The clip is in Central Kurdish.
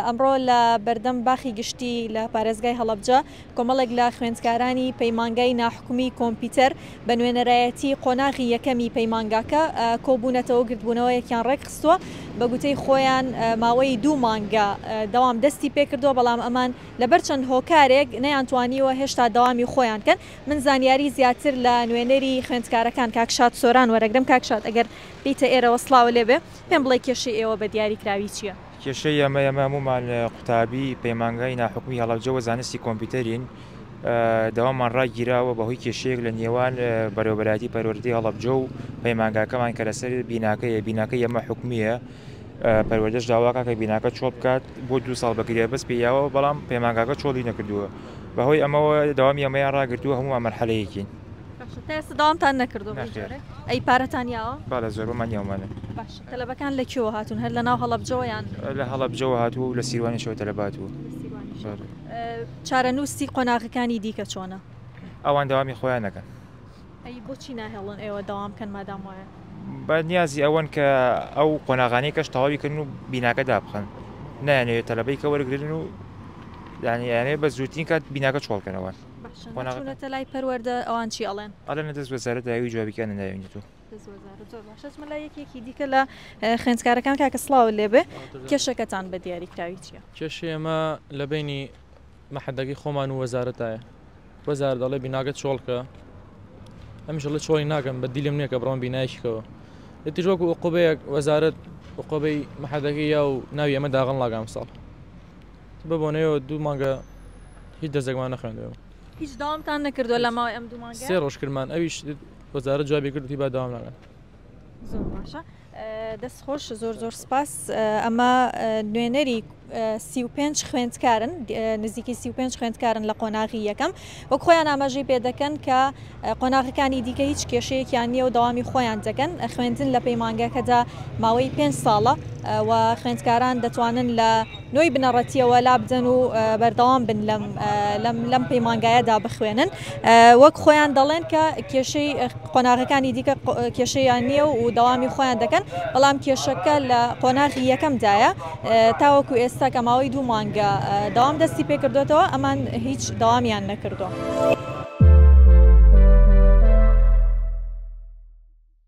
ئەمڕۆ لە بەردەم باخی گشتی لە پارێزگای هەڵەبجە کۆمەڵێک لە خوێندکارانی پەیمانگای ناحکومی کۆمپیوتەر بە نوێنەرایەتی قۆناغی یەکەمی پەیمانگاکە کۆبوونەتەوە گردبوونەوەیەکیان ڕێکخستووە بە گوتەی خۆیان ماوەی دوو مانگە دەوام دەستی پێکردووە بەڵام ئەمان لەبەر چەند هۆکارێک نەیانتوانیوە هێشتا دەوامی خۆیان کەن من زانیاری زیاتر لە نوێنەری خوێندکارەکان کاک شاد سۆران وەرەگرم کاک شاد ئەگەر بیتە ئێرەوە سڵاوە لێبێ پێم بڵێ کێشەی ئێوە بە دیاری کراوی چییە؟ کێشەی ئێمە ئێمە هەموومان قوتابی پەیمانگای ناحکومی هەڵەبجە و زانستی کۆمپیوتەرین دەوامان ڕاگیراوە بەهۆی کێشەیەک لە نێوان بەرێوەبەرایەتی پەروەردەی هەڵەبجە و پەیمانگاکەمان کە لەسەر بیناکەیە بیناکەی ئێمە حکومییە پەروەردەش داواکە کە بیناکە چۆڵ بکات بۆ دوو ساڵ بە گرێبەست پێی یاوە بەڵام پەیمانگاکە چۆڵی نەکردووە بەهۆی ئەمەوە دەوامی ئەمەیان ڕاگرتووە هەموومان مەرحەلەیەکین. باشە تا ئێستا دەوامتان نەکردووە بە هیچ نەخێر. جۆرێک؟ ئەی پارەتان یاوە؟ بەڵێ زۆربەمان یاومانە. باشە تەلەبەکان لە کوێوە هاتوون هەر لە ناو هەڵەبجەوە یان؟ لە هەڵەبجەوە هاتووە و لە سیروانیشەوە تەلەبە هاتووە. لە سیروانیشەوە. بەڵێ. چارەنووسی قۆناغەکانی دیکە چۆنە؟ ئەوان دەوامی خۆیان ئەکەن. ئەی بۆچی ناهێڵن ئێوە دەوام بکەن مادام وایە؟ بە نیازی ئەوەن کە ئەو قۆناغانەی کەش تەواوی کردن و بیناکە دابخەن نایانەوێت تەلەبەی کە وەرگرن و یانی ئەیانەوێت بە زووترین کات بیناکە چۆڵ کەنەوە. باشە نەچوونەتە لای پەروەردە ئەوان چی ئەڵێن؟ ئەڵێن لە دەست وەزارەت داوی جوابیکیان نەداوینێتەوە. دەست وەزارەت زۆر باشە ئەچمە لای یەکێکی دیکە لە خوێندکارەکان کاکە سڵاوت لێبێ کێشەکەتان بە دیاریکراوی چییە؟ کێشەی ئێمە لە بەینی مەحەدەکەی خۆمان و وەزارەتایە وەزارەت دەڵێ بیناکە چۆڵکە ئەمیش دەڵێ چۆڵی ناکەم بە دیلم نییە کە بڕۆم بینایەکی کەوە ئیتر وەکو ئۆقوبەیەک وەزارەت ئۆقوبەی مەحەدەکەی یا و ناوی ئەمە داغڵ ناکە ئەمساڵ بە بۆنەیەوە دوو مانگە هیچ دەرسێکمان نەخوێندەوە هیچ داوامتان نەکردووە لە ماوەی ئەم دوو مانگە سێ ڕۆژ کردمان ئەویش وەزارەت جوابی کرد وتی با داوام ناکەن زۆر باشە دەست خۆش زۆر زۆر سپاس ئەمە نوێنەری 35 خوێندکارن نزیکەی 35 خوێندکارن لە قۆناغی یەکەم وەک خۆیان ئاماژەی پێ دەکەن کە قۆناغەکانی دیکە هیچ کێشەیەکیان نییە و دەوامی خۆیان دەکەن خوێندن لە پەیمانگەکەدا ماوەی پێنج ساڵە و خوێندکاران دەتوانن لە نۆی بنەڕەتیەوە لابدەن و بەردەوام بن لەم لەم لەم پەیمانگایەدا بخوێنن وەک خۆیان دەڵێن کە کێشەی قۆناغەکانی دیکە کێشەیان نییە و دەوامی خۆیان دەکەن بەڵام کێشەکە لە قۆناغی یەکەمدایە تاوەکو ئێستا کە ماوەی دوو مانگە دەوام دەستی پێکردوێتەوە ئەمان هیچ دەوامیان نەکردووە.